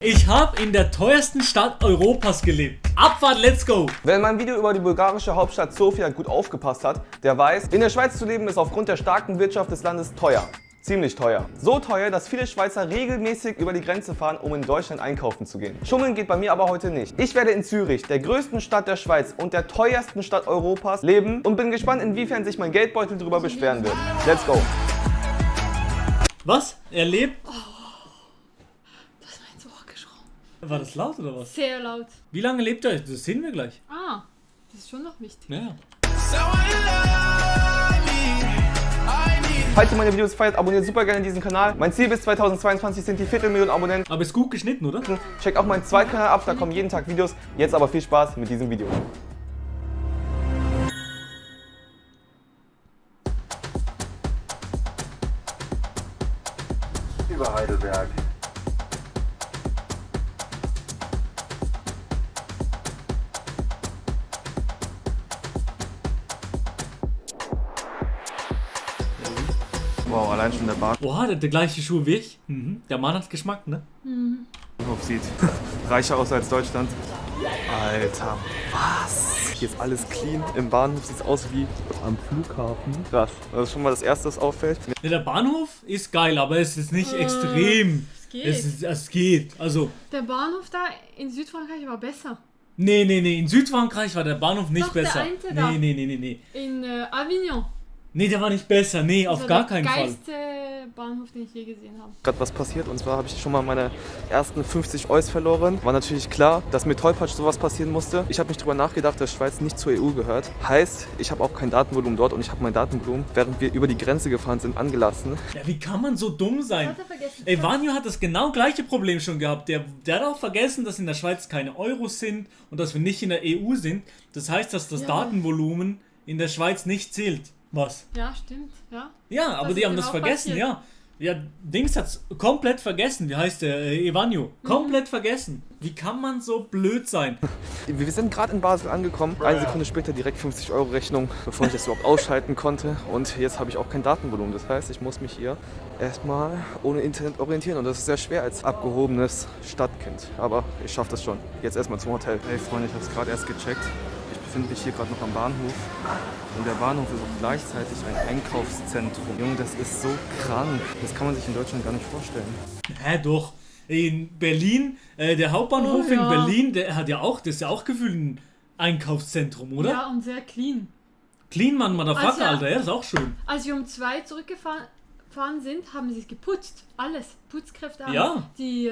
Ich habe in der teuersten Stadt Europas gelebt. Abfahrt, let's go! Wer in meinem Video über die bulgarische Hauptstadt Sofia gut aufgepasst hat, der weiß, in der Schweiz zu leben ist aufgrund der starken Wirtschaft des Landes teuer. Ziemlich teuer. So teuer, dass viele Schweizer regelmäßig über die Grenze fahren, um in Deutschland einkaufen zu gehen. Schummeln geht bei mir aber heute nicht. Ich werde in Zürich, der größten Stadt der Schweiz und der teuersten Stadt Europas, leben und bin gespannt, inwiefern sich mein Geldbeutel darüber beschweren wird. Let's go! Was? Er lebt? Das ist mein Ohr geschrien. War das laut oder was? Sehr laut. Wie lange lebt er? Das sehen wir gleich. Ah, das ist schon noch wichtig. Ja. Falls ihr meine Videos feiert, abonniert super gerne diesen Kanal. Mein Ziel bis 2022 sind die Viertelmillion Abonnenten. Aber ist gut geschnitten, oder? Checkt auch meinen zweiten Kanal ab, da kommen jeden Tag Videos. Jetzt aber viel Spaß mit diesem Video. Über Heidelberg. Wow, allein schon der Bahnhof Oha, der hat die gleiche Schuhe wie ich. Der Mann hat Geschmack, ne? sieht reicher aus als Deutschland. Alter, was? Hier ist alles clean. Im Bahnhof sieht es aus wie am Flughafen. Krass. Das ist schon mal das Erste, was auffällt. Ja, der Bahnhof ist geil, aber es ist nicht extrem. Es geht. Es geht. Also, Der Bahnhof da in Südfrankreich war besser. nee. In Südfrankreich war der Bahnhof nicht Doch, der besser. eine da. Nee. In Avignon. Nee, der war nicht besser. Nee, auf gar keinen Das war Fall. der geilste Bahnhof, den ich je gesehen habe. Gerade was passiert, und zwar habe ich schon mal meine ersten 50 Euro verloren. War natürlich klar, dass mit Tollpatsch sowas passieren musste. Ich habe nicht drüber nachgedacht, dass Schweiz nicht zur EU gehört. Heißt, ich habe auch kein Datenvolumen dort und ich habe mein Datenvolumen, während wir über die Grenze gefahren sind, angelassen. Ja, wie kann man so dumm sein? Hat er vergessen? Ey, Vanjo hat das genau gleiche Problem schon gehabt. Der hat auch vergessen, dass in der Schweiz keine Euros sind und dass wir nicht in der EU sind. Das heißt, dass das Ja. Datenvolumen in der Schweiz nicht zählt. Was? Ja, stimmt. Ja. Ja, aber Was die ist haben denn das auch vergessen, passiert? ja. Ja, Dings hat's komplett vergessen. Wie heißt der? Evanio. Komplett vergessen. Wie kann man so blöd sein? Wir sind gerade in Basel angekommen. Eine Sekunde später direkt 50 Euro Rechnung, bevor ich das überhaupt ausschalten konnte. Und jetzt habe ich auch kein Datenvolumen. Das heißt, ich muss mich hier erstmal ohne Internet orientieren. Und das ist sehr schwer als abgehobenes Stadtkind. Aber ich schaffe das schon. Jetzt erstmal zum Hotel. Hey Freunde, ich habe es gerade erst gecheckt. Ich befinde mich hier gerade noch am Bahnhof. Und der Bahnhof ist auch gleichzeitig ein Einkaufszentrum. Junge, das ist so krank. Das kann man sich in Deutschland gar nicht vorstellen. Hä, doch. In Berlin, der Hauptbahnhof Oh, ja. in Berlin, der hat ja auch, das ist ja auch gefühlt ein Einkaufszentrum, oder? Ja, und sehr clean. Clean Man, Motherfucker, Also, Alter, ja, das ist auch schön. Als wir um 2 zurückgefahren sind, haben sie es geputzt. Alles. Putzkräfte haben Ja. die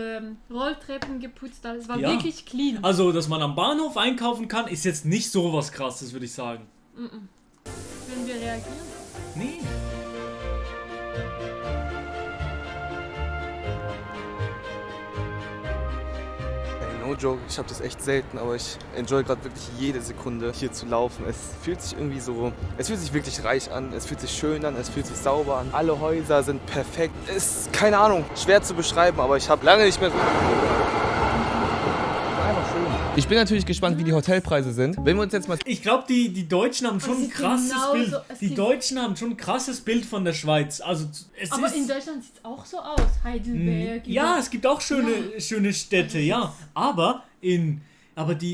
Rolltreppen geputzt. Alles. Es war Ja. wirklich clean. Also, dass man am Bahnhof einkaufen kann, ist jetzt nicht so was Krasses, würde ich sagen. Wenn wir reagieren. Nee. Ey, no joke, ich habe das echt selten, aber ich enjoy gerade wirklich jede Sekunde hier zu laufen. Es fühlt sich irgendwie so, es fühlt sich wirklich reich an, es fühlt sich schön an, es fühlt sich sauber an. Alle Häuser sind perfekt. Ist, keine Ahnung, schwer zu beschreiben, aber ich habe lange nicht mehr... Einfach schön. Ich bin natürlich gespannt, wie die Hotelpreise sind. Wenn wir uns jetzt mal... Ich glaube, die Deutschen haben schon ein sieht krasses genauso- Bild. es Die sieht- Deutschen haben schon ein krasses Bild von der Schweiz. Also, es Aber ist... in Deutschland sieht es auch so aus. Heidelberg. Ja, es gibt auch schöne Städte, ja. Aber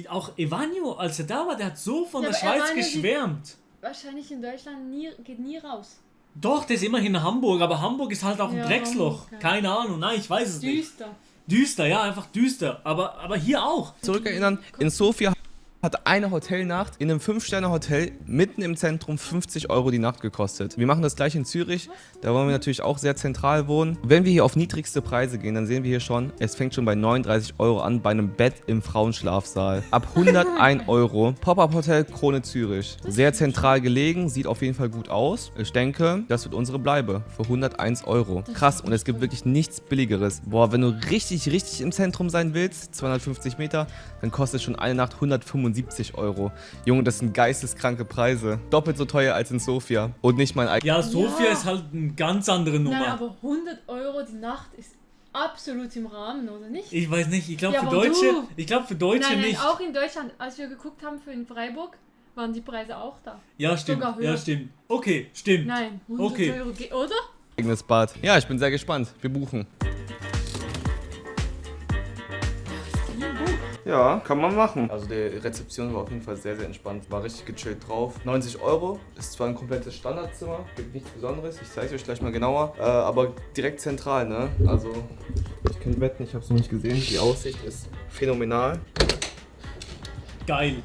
auch Evanio, als er da war, der hat so von Ja, der aber Schweiz Evanio sieht- geschwärmt. Wahrscheinlich in Deutschland geht nie raus. Doch, der ist immerhin in Hamburg, aber Hamburg ist halt auch ein Ja, Drecksloch. Hamburg, ja. Keine Ahnung, nein, ich weiß es nicht. Düster. Düster, ja, einfach düster. Aber hier auch. Zurückerinnern, in Sofia hat eine Hotelnacht in einem 5-Sterne-Hotel mitten im Zentrum 50 Euro die Nacht gekostet. Wir machen das gleich in Zürich, da wollen wir natürlich auch sehr zentral wohnen. Wenn wir hier auf niedrigste Preise gehen, dann sehen wir hier schon, es fängt schon bei 39 Euro an bei einem Bett im Frauenschlafsaal. Ab 101 Euro. Pop-Up-Hotel Krone Zürich. Sehr zentral gelegen, sieht auf jeden Fall gut aus. Ich denke, das wird unsere Bleibe für 101 Euro. Krass, und es gibt wirklich nichts Billigeres. Boah, wenn du richtig im Zentrum sein willst, 250 Meter, dann kostet schon eine Nacht 175 Euro. Junge, das sind geisteskranke Preise. Doppelt so teuer als in Sofia. Und nicht mein eigenes. Ja, Sofia Ja. ist halt eine ganz andere Nummer. Nein, aber 100 Euro die Nacht ist absolut im Rahmen, oder nicht? Ich weiß nicht, ich glaube Ja, für aber Deutsche, du- Nein, nicht. auch in Deutschland, als wir geguckt haben für in Freiburg, waren die Preise auch da. Ja, stimmt. sogar höher. Ja, stimmt. Okay, stimmt. Nein, 100 Okay. Euro, oder? Eigenes Bad. Ja, ich bin sehr gespannt. Wir buchen. Ja, kann man machen. Also die Rezeption war auf jeden Fall sehr, sehr entspannt. War richtig gechillt drauf. 90 €. Ist zwar ein komplettes Standardzimmer, gibt nichts Besonderes. Ich zeige es euch gleich mal genauer. Aber direkt zentral, ne? Also ich kann wetten, ich habe es noch nicht gesehen. Die Aussicht ist phänomenal. Geil.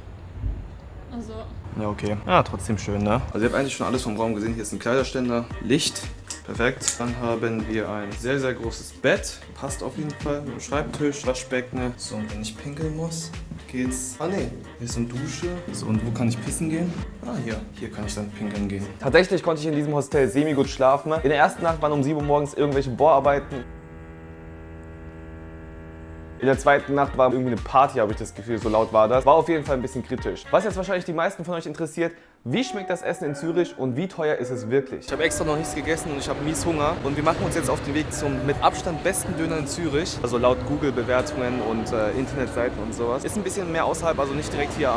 Also, Ja, okay. Ja, trotzdem schön, ne? Also ihr habt eigentlich schon alles vom Raum gesehen. Hier ist ein Kleiderständer, Licht. Perfekt. Dann haben wir ein sehr, sehr großes Bett. Passt auf jeden Fall. Mit dem Schreibtisch, Waschbecken. So, und wenn ich pinkeln muss, geht's. Ah, ne. Hier ist eine Dusche. So, und wo kann ich pissen gehen? Ah, hier. Hier kann ich dann pinkeln gehen. Tatsächlich konnte ich in diesem Hostel semi-gut schlafen. In der ersten Nacht waren um 7 Uhr morgens irgendwelche Bohrarbeiten. In der zweiten Nacht war irgendwie eine Party, habe ich das Gefühl, so laut war das. War auf jeden Fall ein bisschen kritisch. Was jetzt wahrscheinlich die meisten von euch interessiert, wie schmeckt das Essen in Zürich und wie teuer ist es wirklich? Ich habe extra noch nichts gegessen und ich habe mies Hunger. Und wir machen uns jetzt auf den Weg zum mit Abstand besten Döner in Zürich. Also laut Google-Bewertungen und Internetseiten und sowas. Ist ein bisschen mehr außerhalb, also nicht direkt hier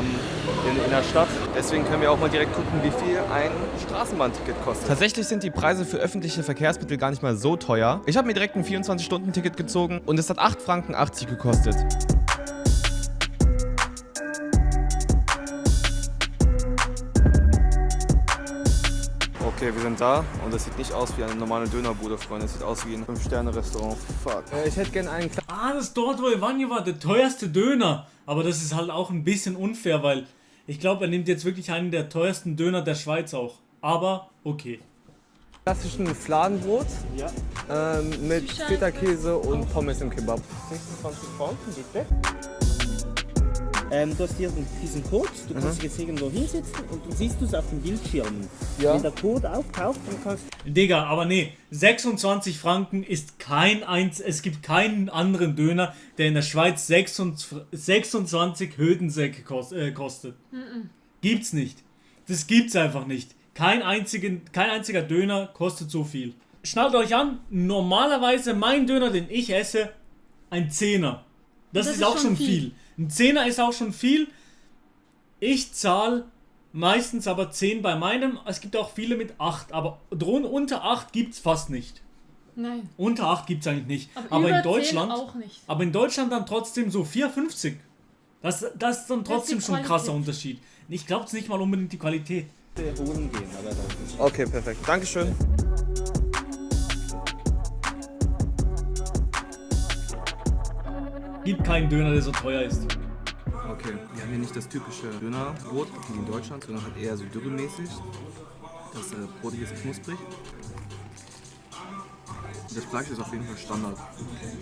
in der Stadt. Deswegen können wir auch mal direkt gucken, wie viel ein Straßenbahnticket kostet. Tatsächlich sind die Preise für öffentliche Verkehrsmittel gar nicht mal so teuer. Ich habe mir direkt ein 24-Stunden-Ticket gezogen und es hat 8,80 Franken gekostet. Okay, wir sind da und das sieht nicht aus wie eine normale Dönerbude, Freunde. Es sieht aus wie ein 5-Sterne-Restaurant. Fuck. Ich hätte gerne einen kleinen... Ah, das ist dort, wo Evanjo war, der teuerste Döner. Aber das ist halt auch ein bisschen unfair, weil ich glaube, er nimmt jetzt wirklich einen der teuersten Döner der Schweiz auch. Aber okay. Klassischen Fladenbrot mit Feta-Käse und Pommes im Kebab. 26 Franken, bitte. Du hast hier diesen Code, du kannst dich jetzt irgendwo hinsetzen und du siehst es auf dem Bildschirm. Ja. Wenn der Code auftaucht, dann kannst Digga, aber nee, 26 Franken ist es gibt keinen anderen Döner, der in der Schweiz 26 Hödensäcke kostet. Gibt's nicht. Das gibt's einfach nicht. Kein einziger Döner kostet so viel. Schnallt euch an, normalerweise mein Döner, den ich esse, ein Zehner. Das ist auch schon viel. Ein Zehner ist auch schon viel. Ich zahle meistens aber 10 bei meinem. Es gibt auch viele mit 8, aber unter 8 gibt's fast nicht. nein. Unter 8 gibt's eigentlich nicht. Aber in über Deutschland 10 auch nicht. Aber in Deutschland dann trotzdem so 4,50. Das ist dann trotzdem schon ein krasser Qualität. Unterschied. Ich glaube es nicht mal unbedingt die Qualität. du holen gehen. Aber das ist Okay, perfekt. Dankeschön. Gibt keinen Döner, der so teuer ist. Okay, wir haben hier nicht das typische Dönerbrot wie in Deutschland, sondern halt eher so dürremäßig. Das Brot hier ist knusprig. Das Fleisch ist auf jeden Fall Standard.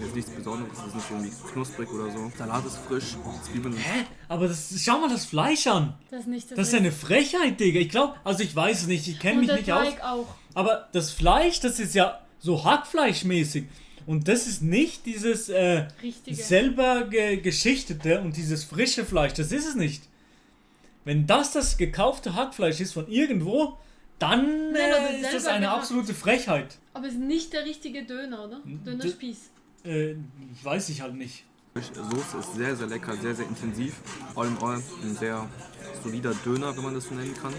Ist nichts Besonderes, es ist nicht irgendwie knusprig oder so. Salat ist frisch, Zwiebeln. Hä? Aber schau mal das Fleisch an. Das ist nicht Das ist eine Frechheit, Digga. Ich glaube, also ich weiß es nicht, ich kenne Und mich der nicht aus. Teig auch. Aber das Fleisch, das ist ja so Hackfleischmäßig. Und das ist nicht dieses Richtige. selber geschichtete und dieses frische Fleisch. Das ist es nicht. Wenn das gekaufte Hackfleisch ist von irgendwo, dann Nein, also ist das selber eine gehackt. absolute Frechheit. Aber es ist nicht der richtige Döner, oder? Dönerspieß. Weiß ich halt nicht. Die Soße ist sehr, sehr lecker, sehr, sehr intensiv. All in all ein sehr solider Döner, wenn man das so nennen kann.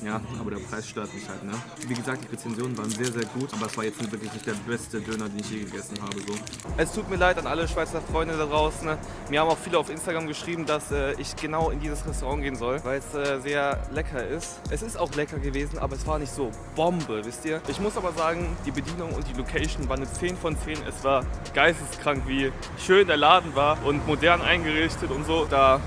Ja, aber der Preis stört mich halt, ne? Wie gesagt, die Rezensionen waren sehr, sehr gut, aber es war jetzt wirklich nicht der beste Döner, den ich je gegessen habe, so. Es tut mir leid an alle Schweizer Freunde da draußen. Mir haben auch viele auf Instagram geschrieben, dass ich genau in dieses Restaurant gehen soll, weil es sehr lecker ist. Es ist auch lecker gewesen, aber es war nicht so Bombe, wisst ihr? Ich muss aber sagen, die Bedienung und die Location waren eine 10 von 10. Es war geisteskrank, wie schön der Laden war und modern eingerichtet und so. Da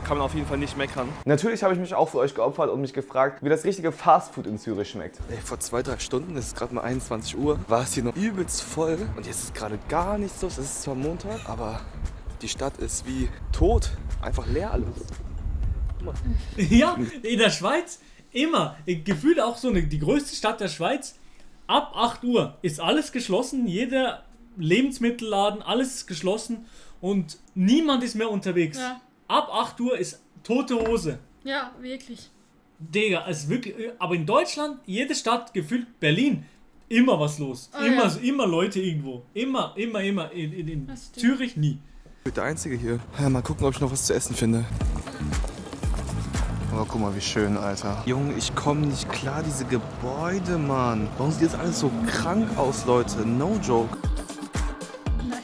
kann man auf jeden Fall nicht meckern. Natürlich habe ich mich auch für euch geopfert und mich gefragt, wie das richtige Fastfood in Zürich schmeckt. Ey, vor 2-3 Stunden, es ist gerade mal 21 Uhr, war es hier noch übelst voll. Und jetzt ist gerade gar nichts los. Es ist zwar Montag, aber die Stadt ist wie tot. Einfach leer alles. Ja, in der Schweiz immer. Gefühlt auch so die größte Stadt der Schweiz. Ab 8 Uhr ist alles geschlossen. Jeder Lebensmittelladen, alles ist geschlossen. Und niemand ist mehr unterwegs. Ja. Ab 8 Uhr ist tote Hose. Ja, wirklich. Digga, es ist wirklich. Aber in Deutschland, jede Stadt, gefühlt Berlin, immer was los. Oh, immer, ja. immer Leute irgendwo. Immer. In Das stimmt. Zürich nie. Ich bin der Einzige hier. Ja, mal gucken, ob ich noch was zu essen finde. Oh, guck mal, wie schön, Alter. Junge, ich komme nicht klar, diese Gebäude, Mann. Warum sieht das alles so krank aus, Leute? No joke. Nein.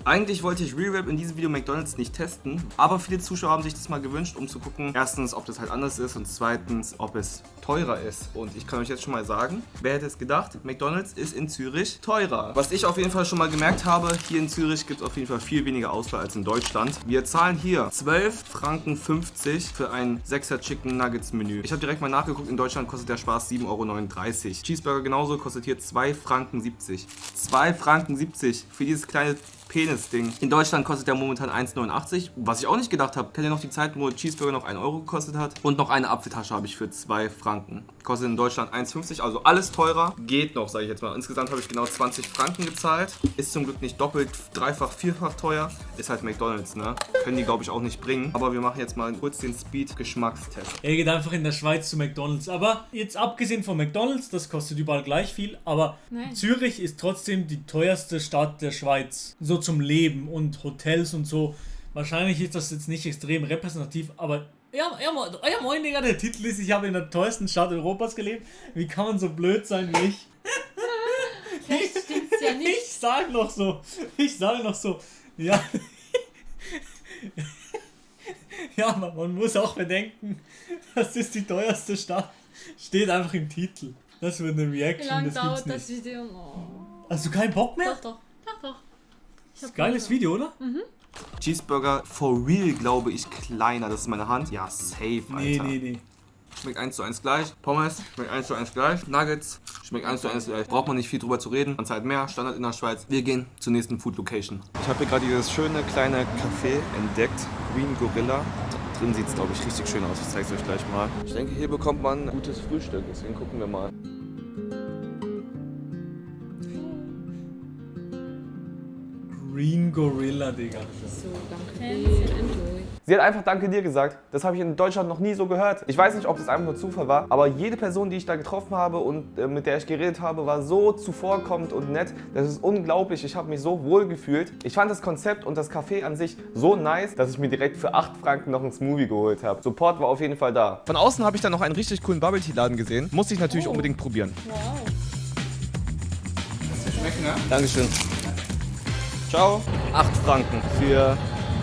Eigentlich wollte ich Real Rap in diesem Video McDonald's nicht testen, aber viele Zuschauer haben sich das mal gewünscht, um zu gucken, erstens, ob das halt anders ist und zweitens, ob es teurer ist. Und ich kann euch jetzt schon mal sagen, wer hätte es gedacht, McDonald's ist in Zürich teurer. Was ich auf jeden Fall schon mal gemerkt habe, hier in Zürich gibt es auf jeden Fall viel weniger Auswahl als in Deutschland. Wir zahlen hier 12,50 Franken für ein 6er Chicken Nuggets Menü. Ich habe direkt mal nachgeguckt, in Deutschland kostet der Spaß 7,39 Euro. Cheeseburger genauso, kostet hier 2,70 Franken. 2,70 Franken für dieses kleine Penis-Ding. In Deutschland kostet der momentan 1,89, was ich auch nicht gedacht habe. Kennt ihr noch die Zeit, wo Cheeseburger noch 1 Euro gekostet hat? Und noch eine Apfeltasche habe ich für 2 Franken. Kostet in Deutschland 1,50, also alles teurer. Geht noch, sage ich jetzt mal. Insgesamt habe ich genau 20 Franken gezahlt. Ist zum Glück nicht doppelt, dreifach, vierfach teuer. Ist halt McDonald's, ne? Können die, glaube ich, auch nicht bringen. Aber wir machen jetzt mal kurz den Speed-Geschmackstest. Er geht einfach in der Schweiz zu McDonald's. Aber jetzt abgesehen von McDonald's, das kostet überall gleich viel. Aber Nein. Zürich ist trotzdem die teuerste Stadt der Schweiz. So zum Leben und Hotels und so. Wahrscheinlich ist das jetzt nicht extrem repräsentativ, aber ja moin, Digga, der Titel ist, ich habe in der teuersten Stadt Europas gelebt. Wie kann man so blöd sein wie ich? Vielleicht stimmt's ja nicht. Ich sag noch so. Ja. Ja, aber man muss auch bedenken, das ist die teuerste Stadt. Steht einfach im Titel. Das wird eine Wie Reaction, lange das dauert gibt's das nicht. Video noch? Hast du keinen Bock mehr? Doch. Ich hab Geiles Hunger. Video, oder? Cheeseburger for real, glaube ich, kleiner. Das ist meine Hand. Ja, safe, Alter. Nee. Schmeckt 1:1 gleich. Pommes schmeckt 1:1 gleich. Nuggets schmeckt 1:1 gleich. Braucht man nicht viel drüber zu reden. Man zahlt mehr. Standard in der Schweiz. Wir gehen zur nächsten Food Location. Ich habe hier gerade dieses schöne kleine Café entdeckt. Green Gorilla. Drin sieht es, glaube ich, richtig schön aus. Ich zeige es euch gleich mal. Ich denke, hier bekommt man gutes Frühstück. Deswegen gucken wir mal. Green Gorilla, Digga. So, danke dir. Enjoy. Sie hat einfach Danke dir gesagt. Das habe ich in Deutschland noch nie so gehört. Ich weiß nicht, ob das einfach nur Zufall war, aber jede Person, die ich da getroffen habe und mit der ich geredet habe, war so zuvorkommend und nett. Das ist unglaublich. Ich habe mich so wohl gefühlt. Ich fand das Konzept und das Café an sich so nice, dass ich mir direkt für 8 Franken noch einen Smoothie geholt habe. Support war auf jeden Fall da. Von außen habe ich dann noch einen richtig coolen Bubble-Tea-Laden gesehen. Musste ich natürlich unbedingt probieren. Wow. Schmecken, ne? Dankeschön. Ciao. 8 Franken für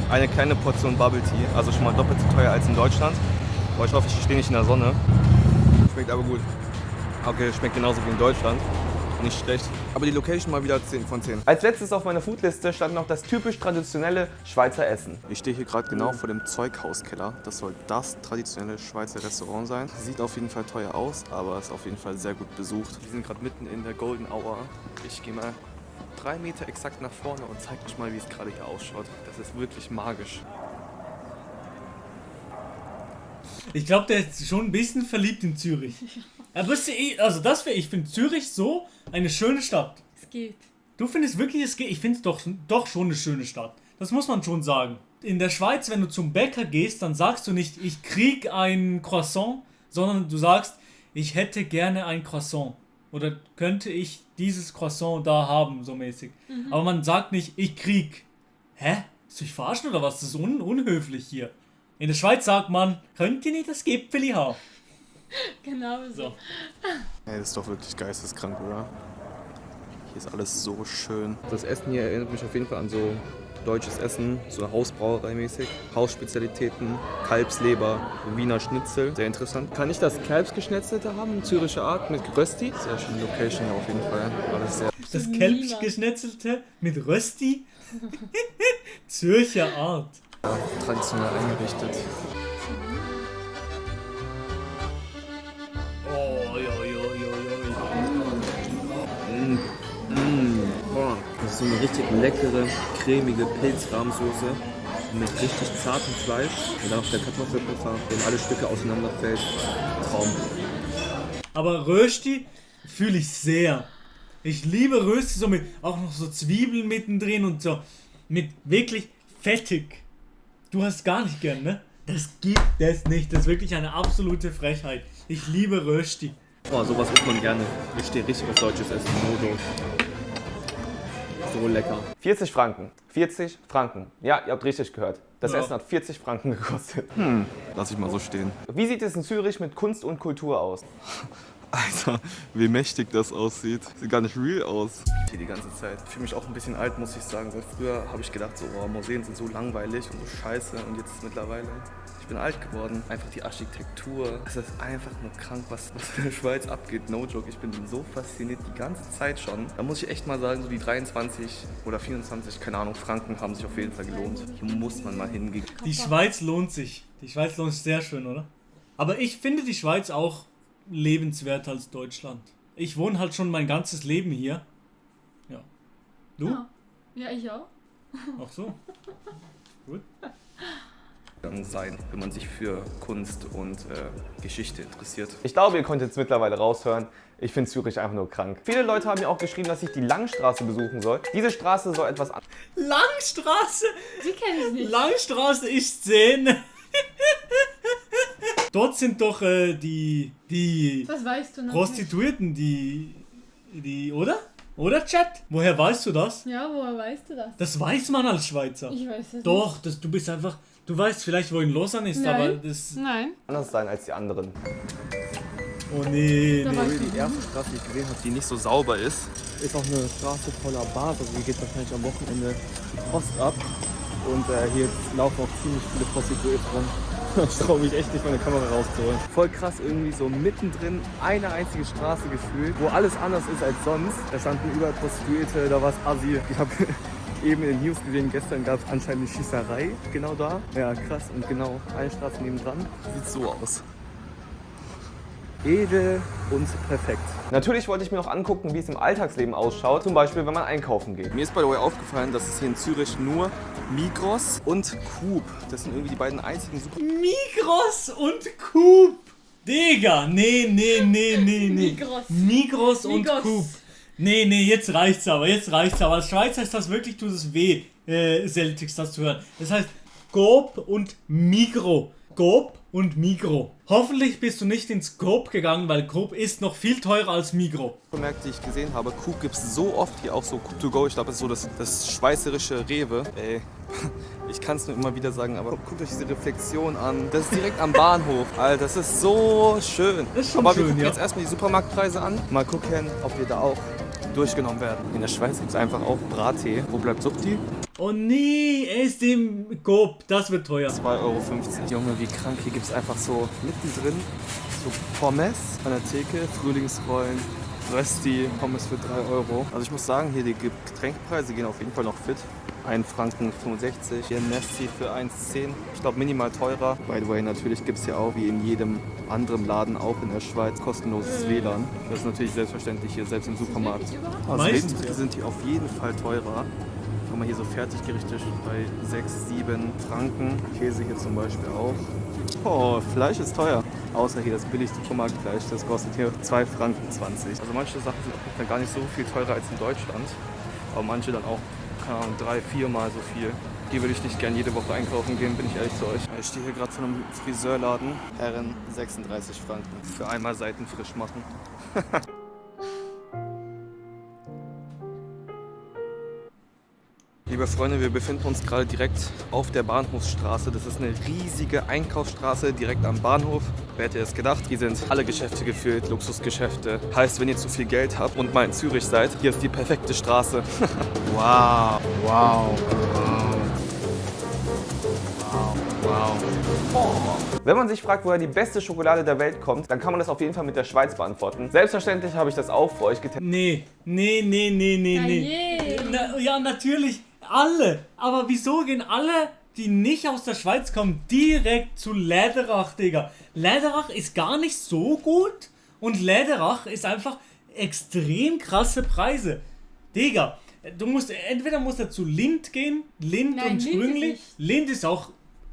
eine kleine Portion Bubble Tea. Also schon mal doppelt so teuer als in Deutschland. Aber ich hoffe, ich stehe nicht in der Sonne. Schmeckt aber gut. Okay, schmeckt genauso wie in Deutschland. Nicht schlecht. Aber die Location mal wieder 10 von 10. Als letztes auf meiner Foodliste stand noch das typisch traditionelle Schweizer Essen. Ich stehe hier gerade genau vor dem Zeughauskeller. Das soll das traditionelle Schweizer Restaurant sein. Sieht auf jeden Fall teuer aus, aber ist auf jeden Fall sehr gut besucht. Wir sind gerade mitten in der Golden Hour. Ich gehe mal 3 Meter exakt nach vorne und zeig euch mal, wie es gerade hier ausschaut. Das ist wirklich magisch. Ich glaube, der ist schon ein bisschen verliebt in Zürich. Aber ich finde Zürich so eine schöne Stadt. Es geht. Du findest wirklich, es geht? Ich finde es doch schon eine schöne Stadt. Das muss man schon sagen. In der Schweiz, wenn du zum Bäcker gehst, dann sagst du nicht, ich krieg ein Croissant, sondern du sagst, ich hätte gerne ein Croissant. Oder könnte ich dieses Croissant da haben, so mäßig. Aber man sagt nicht, ich krieg. Hä? Ist dich verarschen oder was? Das ist unhöflich hier. In der Schweiz sagt man, könnt ihr nicht das Gipfeli haben? Genau so. So. Ey, das ist doch wirklich geisteskrank, oder? Hier ist alles so schön. Das Essen hier erinnert mich auf jeden Fall an so deutsches Essen, so Hausbrauerei mäßig. Hausspezialitäten, Kalbsleber, Wiener Schnitzel. Sehr interessant. Kann ich das Kalbsgeschnetzelte haben, züricher Art mit Rösti? Sehr schöne Location hier auf jeden Fall. Alles sehr Das Kälbschgeschnetzelte mit Rösti? Zürcher Art. traditionell eingerichtet. Das ist so eine richtig leckere, cremige Pilzrahmsoße mit richtig zartem Fleisch und dann auf der Kartoffelpuffer, dem alle Stücke auseinanderfällt. Traum. Aber Rösti fühle ich sehr. Ich liebe Rösti, so mit auch noch so Zwiebeln mittendrin und so. Mit wirklich fettig. Du hast gar nicht gern, ne? Das gibt es nicht. Das ist wirklich eine absolute Frechheit. Ich liebe Rösti. Oh, sowas isst man gerne. Ich stehe richtig auf deutsches Essen. Modo. So lecker. 40 Franken. 40 Franken. Ja, ihr habt richtig gehört. Das Ja. Essen hat 40 Franken gekostet. Lass ich mal so stehen. Wie sieht es in Zürich mit Kunst und Kultur aus? Alter, wie mächtig das aussieht. Sieht gar nicht real aus. Hier die ganze Zeit. Ich fühle mich auch ein bisschen alt, muss ich sagen. Weil früher habe ich gedacht, so, oh, Museen sind so langweilig und so scheiße. Und jetzt mittlerweile, ich bin alt geworden. Einfach die Architektur. Es ist einfach nur krank, was in der Schweiz abgeht. No joke, ich bin so fasziniert die ganze Zeit schon. Da muss ich echt mal sagen, so die 23 oder 24, keine Ahnung, Franken haben sich auf jeden Fall gelohnt. Hier muss man mal hingehen. Die Schweiz lohnt sich. Die Schweiz lohnt sich sehr schön, oder? Aber ich finde die Schweiz auch lebenswerter als Deutschland. Ich wohne halt schon mein ganzes Leben hier. Ja. Du? Ja, ich auch. Ach so. Gut. Sein, wenn man sich für Kunst und Geschichte interessiert. Ich glaube, ihr könnt jetzt mittlerweile raushören, ich finde Zürich einfach nur krank. Viele Leute haben mir auch geschrieben, dass ich die Langstraße besuchen soll. Diese Straße soll etwas an. Langstraße! Die kenne ich nicht. Langstraße ist Szene. Dort sind doch die Das weißt du noch Prostituierten, die, oder? Oder, Chat? Woher weißt du das? nicht. Ja, woher weißt du das? Das weiß man als Schweizer. Ich weiß es Doch, du bist einfach, du weißt vielleicht, wo in Lausanne ist, Nein. aber das... nicht. Nein. Anders sein als die anderen. Oh nee, Da nee. weiß ich Die nicht. erste Straße, die ich gesehen habe, die nicht so sauber ist. Ist auch eine Straße voller Bars, also hier geht wahrscheinlich am Wochenende die Post ab. Und hier laufen auch ziemlich viele Prostituierte rum. Ich traue mich echt nicht, meine Kamera rauszuholen. Voll krass, irgendwie so mittendrin eine einzige Straße gefühlt, wo alles anders ist als sonst. Da standen überall Prostituierte, da war es assi. Ich habe eben in den News gesehen, gestern gab es anscheinend eine Schießerei genau da. Ja, krass. Und genau eine Straße nebendran. Sieht so aus. Edel und perfekt. Natürlich wollte ich mir noch angucken, wie es im Alltagsleben ausschaut. Zum Beispiel, wenn man einkaufen geht. Mir ist by the way aufgefallen, dass es hier in Zürich nur Migros und Coop. Das sind irgendwie die beiden einzigen Super... Migros und Coop. Digga, nee. Migros und Migros. Coop. Nee, jetzt reicht's aber. Als Schweizer ist das wirklich, tut es weh, Celtics das zu hören. Das heißt Coop und Migro. Coop und Migro. Hoffentlich bist du nicht ins Coop gegangen, weil Coop ist noch viel teurer als Migro. Bemerkt, die ich gesehen habe, Coop gibt es so oft hier auch so Coop to go. Ich glaube, das ist so das schweizerische Rewe. Ey, ich kann es nur immer wieder sagen, aber guckt euch diese Reflexion an. Das ist direkt am Bahnhof. Alter, das ist so schön. Das ist schon aber wir schön, gucken ja. jetzt erstmal die Supermarktpreise an. Mal gucken, ob wir da auch durchgenommen werden. In der Schweiz gibt es einfach auch Brattee. Wo bleibt Suchti? Oh nee, er ist im Coop. Das wird teuer. 2,50 Euro. Junge, wie krank. Hier gibt es einfach so mittendrin so Pommes an der Theke, Frühlingsrollen, Rösti, Pommes für 3 Euro. Also ich muss sagen, hier die Getränkpreise gehen auf jeden Fall noch fit. 1,65 Franken, hier ein Nesti für 1,10. Ich glaube minimal teurer. By the way, natürlich gibt es hier auch wie in jedem anderen Laden, auch in der Schweiz, kostenloses WLAN. Das ist natürlich selbstverständlich hier, selbst im Supermarkt. Also Meistens, Lebensmittel sind hier auf jeden Fall teurer. Guck mal hier so Fertiggerichte bei 6, 7 Franken. Käse hier zum Beispiel auch. Oh, Fleisch ist teuer. Außer hier das billigste Supermarktfleisch, das kostet hier 2,20 Franken. Also manche Sachen sind auf jeden Fall gar nicht so viel teurer als in Deutschland. Aber manche dann auch, keine Ahnung, 3, 4 Mal so viel. Hier würde ich nicht gern jede Woche einkaufen gehen, bin ich ehrlich zu euch. Ich stehe hier gerade vor einem Friseurladen. Herren, 36 Franken. Für einmal Seiten frisch machen. Liebe Freunde, wir befinden uns gerade direkt auf der Bahnhofsstraße. Das ist eine riesige Einkaufsstraße direkt am Bahnhof. Wer hätte es gedacht? Hier sind alle Geschäfte gefüllt, Luxusgeschäfte. Heißt, wenn ihr zu viel Geld habt und mal in Zürich seid, hier ist die perfekte Straße. Wow. Wenn man sich fragt, woher die beste Schokolade der Welt kommt, dann kann man das auf jeden Fall mit der Schweiz beantworten. Selbstverständlich habe ich das auch für euch getestet. Nee. Ja, natürlich. Alle. Aber wieso gehen alle, die nicht aus der Schweiz kommen, direkt zu Läderach, Digga? Läderach ist gar nicht so gut und Läderach ist einfach extrem krasse Preise. Digga, entweder musst du zu Lind gehen, Lind Nein, und Lind ist Sprüngli. nicht. Lind ist auch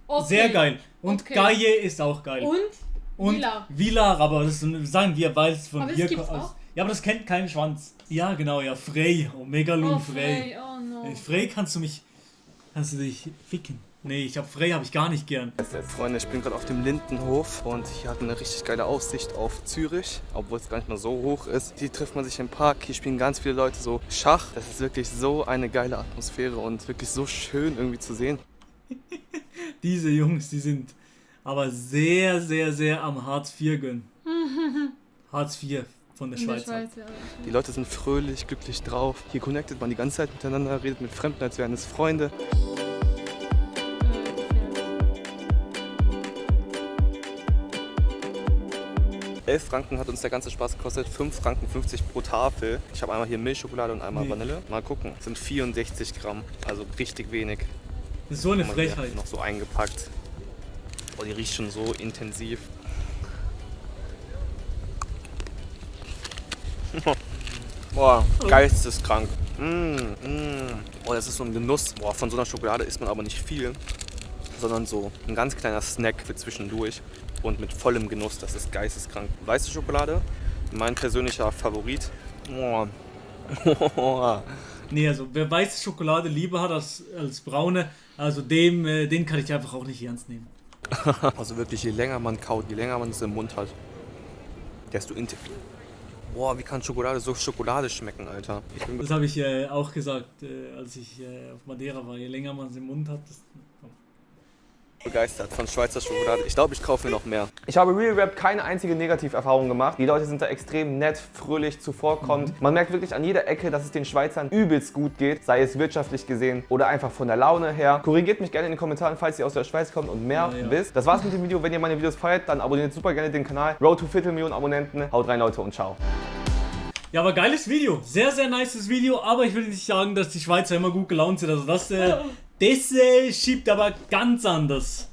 Okay. sehr geil. Und Okay. Gaille ist auch geil. Und Villa. Villa, aber das sagen wir, weil es von Aber das hier gibt's kommt. auch? Ja, aber das kennt keinen Schwanz. Ja, genau, ja. Frey. Megalon Oh, Frey. Frey. Oh no. Frey kannst du dich ficken. Nee, Frey habe ich gar nicht gern. Freunde, ich bin gerade auf dem Lindenhof und hier hat man eine richtig geile Aussicht auf Zürich, obwohl es gar nicht mal so hoch ist. Hier trifft man sich im Park, hier spielen ganz viele Leute so Schach. Das ist wirklich so eine geile Atmosphäre und wirklich so schön irgendwie zu sehen. Diese Jungs, die sind aber sehr, sehr, sehr am Hartz IV gönnen. Hartz IV von der In der Schweiz. Schweiz, ja. Die Leute sind fröhlich, glücklich drauf. Hier connectet man die ganze Zeit miteinander, redet mit Fremden, als wären es Freunde. 11 Franken hat uns der ganze Spaß gekostet, 5,50 Franken pro Tafel. Ich habe einmal hier Milchschokolade und einmal Vanille. Mal gucken, das sind 64 Gramm, also richtig wenig. Das ist so eine Guck mal hier, Frechheit. noch so eingepackt. Oh, die riecht schon so intensiv. Boah, geisteskrank. Oh, das ist so ein Genuss. Boah, von so einer Schokolade isst man aber nicht viel, sondern so ein ganz kleiner Snack für zwischendurch und mit vollem Genuss. Das ist geisteskrank. Weiße Schokolade, mein persönlicher Favorit. Oh. Nee, also wer weiße Schokolade lieber hat als braune, also den kann ich einfach auch nicht ernst nehmen. Also wirklich, je länger man kaut, je länger man es im Mund hat, desto intensiver. Boah, wie kann Schokolade so schokoladisch schmecken, Alter? Ich bin Das habe ich auch gesagt, als ich auf Madeira war. Je länger man es im Mund hat, desto... begeistert von Schweizer Schokolade. Ich glaube, ich kaufe mir noch mehr. Ich habe Real Rap keine einzige Negativerfahrung gemacht. Die Leute sind da extrem nett, fröhlich, zuvorkommend. Man merkt wirklich an jeder Ecke, dass es den Schweizern übelst gut geht, sei es wirtschaftlich gesehen oder einfach von der Laune her. Korrigiert mich gerne in den Kommentaren, falls ihr aus der Schweiz kommt und mehr wisst. Das war's mit dem Video. Wenn ihr meine Videos feiert, dann abonniert super gerne den Kanal. Road to Viertelmillion Abonnenten. Haut rein, Leute, und ciao. Ja, aber geiles Video. Sehr, sehr nices Video. Aber ich will nicht sagen, dass die Schweizer immer gut gelaunt sind. Also das schiebt aber ganz anders.